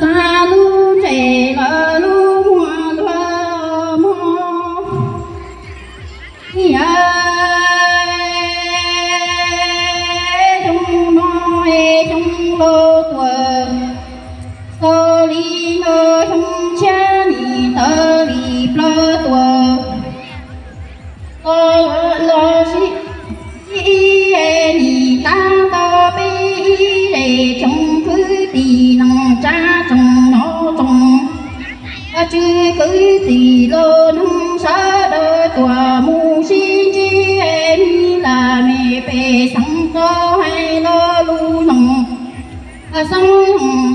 Tag lub ntsej lawv lub muag luag mog. Yog xyoo no xyoo laus tuaj, xaus li no xyoo tshiab nim tawm li plaub tuaj. Los sib ib nim tab tom peb ib zej tsoom kwv tij neej tsa tsoom nov tsoom tswv kwv tij laus neeg sawv daws tuaj mus sib ntsib, me laj mej pej xeem tau hais lo lus zoo, xeem zoo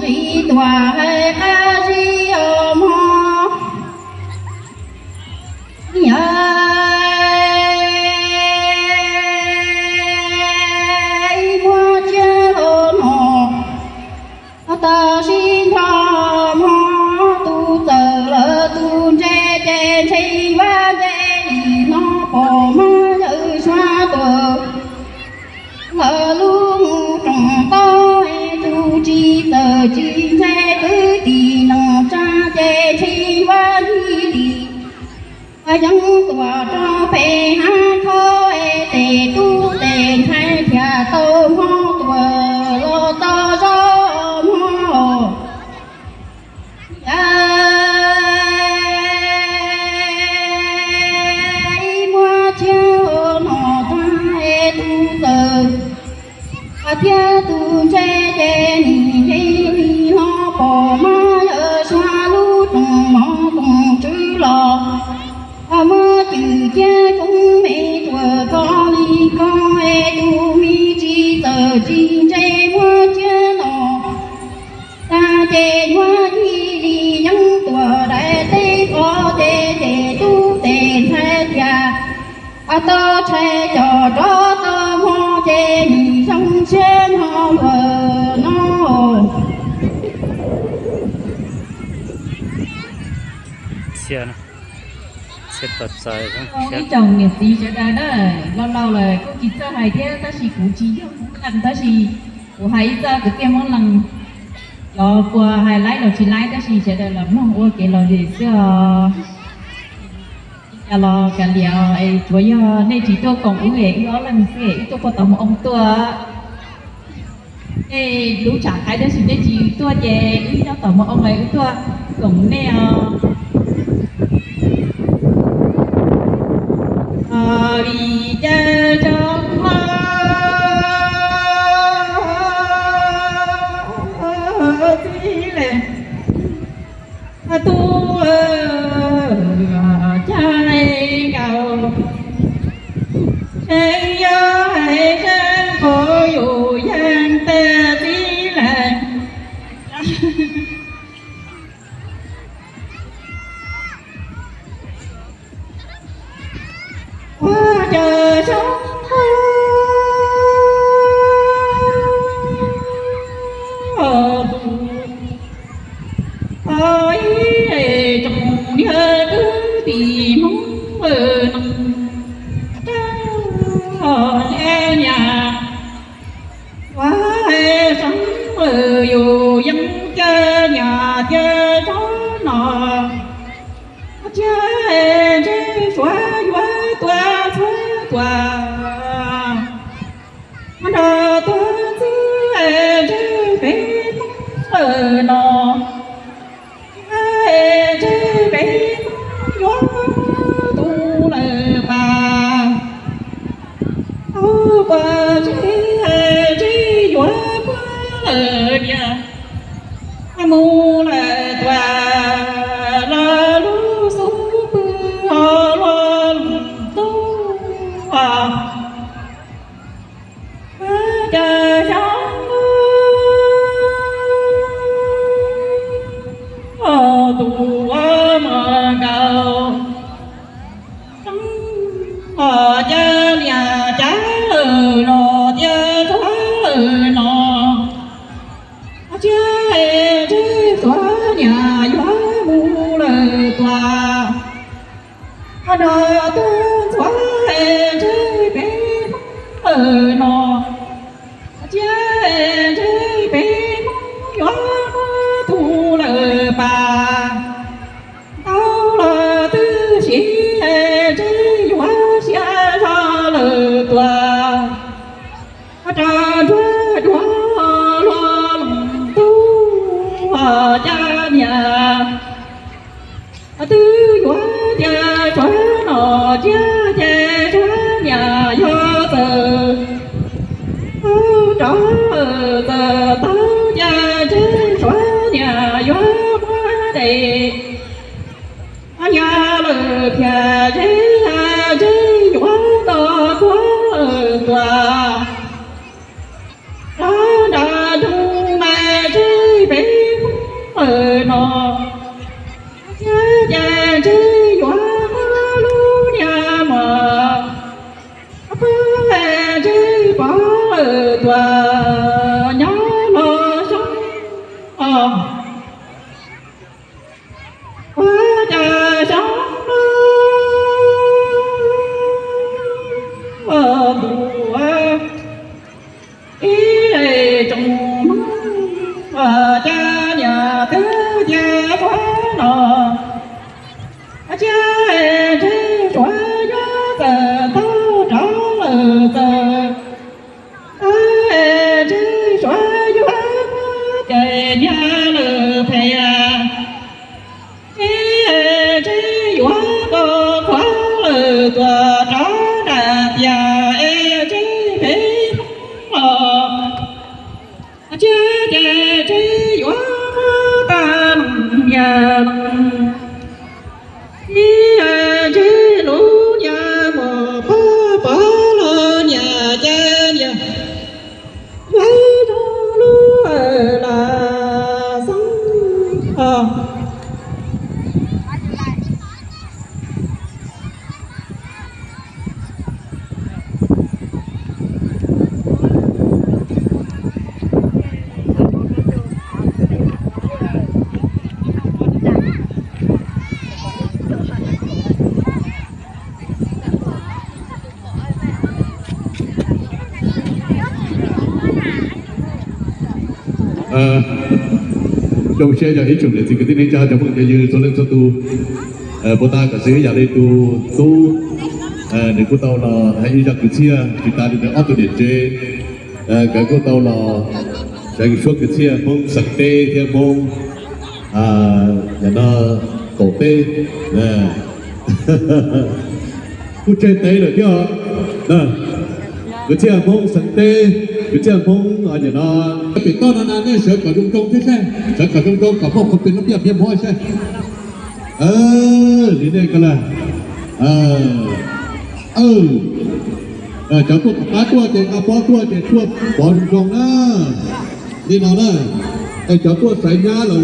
li tuaj hais qab zib os mog. Yog ib muag tsiab los no, tam sim nrho mog, tus txawj lawm tus ntse ces ntshe yuav nce li no pom mas yawm suav tuaj. Lawv lub rooj tau tus tsis txawj tsis ntse kwv tij neej tsa ces ntshe yuav nce li yeeb tuaj rau pem hav khau, es tej tub tej ntxhais thiaj tau hmo tuaj los tau zaub mog. Yog ib muag tsiab no tag es tus txawj thiab tus ntse ces nim nce li no pom mas yawm suav lub rooj mov rooj tswv los muab cwm cia koob me tuaj koj li koj, es tus me tsis txawj tsis ntse muag tsiab no tag ces yuav nce li yeeb tuaj daim teb qhov ces tej tub tej ntxhais thiaj tau tshais coj rov tau hmo ces nim zoo siab nyob luag no. Ib tsoom niam txiv sawv daws na, laus laus lawm kuj tsis txawj hais thiab, tab sis kuv tsis yog Hmoob Lees, tab sis kuv hais ib txoj kwv tij Hmoob Lees, cov puas hais laib los tsis laib, tab sis sawv daws los mloog ua kev lom zem xwb os. Li cas los kav liam, tsuav yog nej tsis tuaj koom wb es wb ob leeg xwb, wb tuaj puag tom Mus Oo tuaj. Nej lub tsam qaib tab sis nej tsis tuaj ces wb nyob tom Mus Oo es wb tuaj koom nej os. Vim cas tso txij lawm tus cas nkaus, tseem yog hais tseeb qhov yus yeej tag txij lawm. Ua cas xyoo tus qhov ib tsoom niag kwv tij Hmoob neej tsa niam, ua xyoo yus yeej cia niam cia tsob no, cia ntshe suav yuav tuaj txhua tuaj nrog tuaj ntxiv ntshe peb Hmoob no. Ntshe peb Hmoob yuav tu lawm pas, tau pas ntshe, ntshe yuav puag lawm tiag, mus lawm tuaj los lub xub pwg ho luaj lub tub. Cas xyoo tus ua mas nkaus, cas liam cas los tias txhua no, cia ntshe txhua niam yuav mus lawm tuaj. Nrog tuaj ntxuav ntshe peb Hmoob lawm no, cia ntshe peb Hmoob yuav muab tus Cab niam twb yuav tias Suav no tsiab ces Suav niam yuav txawm tau rov txawm tau ces ntshe Suav niam yuav muab tes nyias lawm thiab zeb, ntshe yuav tau Suav lawm tuaj. Rov nram nroog mas ntshe peb Hmoob lawm no, thiab ces ntshe yuav muab lub niag mas pab ntshe pov lawm tuaj nyob los xyoo os. Ua cas xyoo no ntuj ib tsoom Hmoob, ua cas niam twb tias Suav no tsiab, ntshe Suav yuav txawm tau rov lawm txawm, ntshe Suav yuav muab tes nyias lawm thiab. Ntshe yuav tau Suav lawm tuaj rov nram tiaj es ntshe peb Hmoob los tsiab ces ntshe yuav muab tag nyias ib, ntshe lub niag mas pab pov los niam ces niam yuav zoo lub lam xeeb os. Zoo siab yog ib tsoom niam txiv kwv tij neej tsa cov phooj cov ywg txhua leej txhua tus, puas tas kom xwv yam li tus tub, nws kuj tau los hais ib zaj kwv txhiaj tsis tas li ntawd ob tug niam tsev, nkawd kuj tau los sawv suab kwv txhiaj Hmoob xeem teb thiab Hmoob yam no qaum teb, kuj tseg ntev lawm thiab. Kwv txhiaj Hmoob xeem teb, kwv txhiaj Hmoob yam no, pem toj no na nej sawv kom zoo zoo thiab seb, sawv kom zoo zoo kom muaj qhov pes lub piaj pia mov seb. Li nej ko lawm. Cov tuaj kom qab tuaj ces nqa pob tuaj ces tuaj pov zoo zoo na. Li no na, es cov tuaj sawv nyab los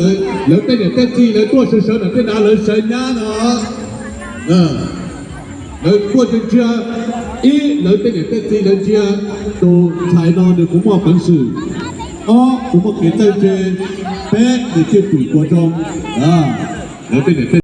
lawv tej niam tej txiv lawv tuaj sawv sawv nram tej na lawv sawv nyab no. Lawv tuaj ntsia ntsia, ib lawv tej niam tej txiv lawv ntsia tus ntxhais no nws puas muaj peev xwm, ob puas muaj kev txawj ntse, peb nws thiaj pwm puas zoo. Lawv tej niam tej